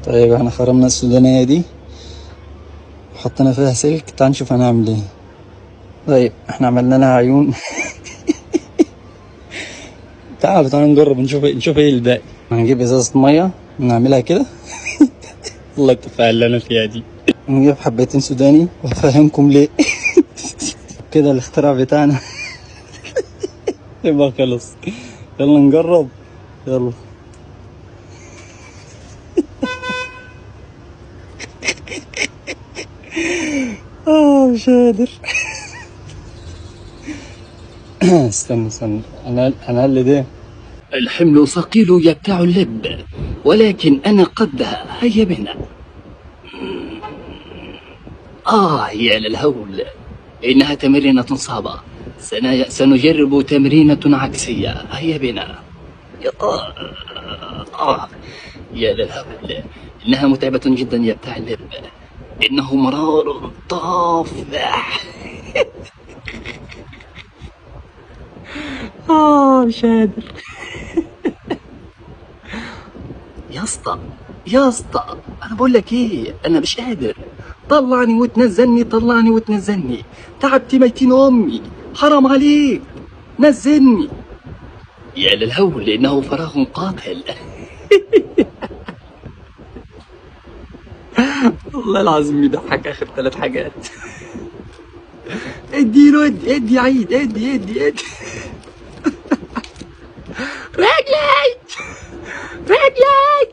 طيب احنا خرمنا السودانية دي وحطينا فيها سلك، تعال نشوف هنعمل ايه. طيب احنا عملنا لها عيون. تعالوا تعالوا نجرب نشوف ايه الباقي. هنجيب ازازة مية نعملها كده. الله التفاعل اللي انا فيها دي. نجيب حبيتين سوداني وهفهمكم ليه. كده الاختراع بتاعنا يبقى خلص. يلا نجرب، يلا. مش قادر. استنى استنى، انا اللي ده. الحمل ثقيل يبتاع اللب، ولكن أنا قدها. هيا بنا. يا للهول، إنها تمرينة صعبة. سنجرب تمرينة عكسية. هيا بنا. آه. يا للهول، إنها متعبة جدا يا بتاع اللب. إنه مرار طافح. مش قادر. يا اسطى يا اسطى، انا بقول لك ايه، انا مش قادر. طلعني وتنزلني، طلعني وتنزلني، تعبت ميتين امي، حرام عليك، نزلني. يا للهول، انه فراغ قاتل. والله العظيم بيضحك اخر 3 حاجات. ادي له، ادي، ادي عيد، ادي، ادي، ادي. رجلي رجلي.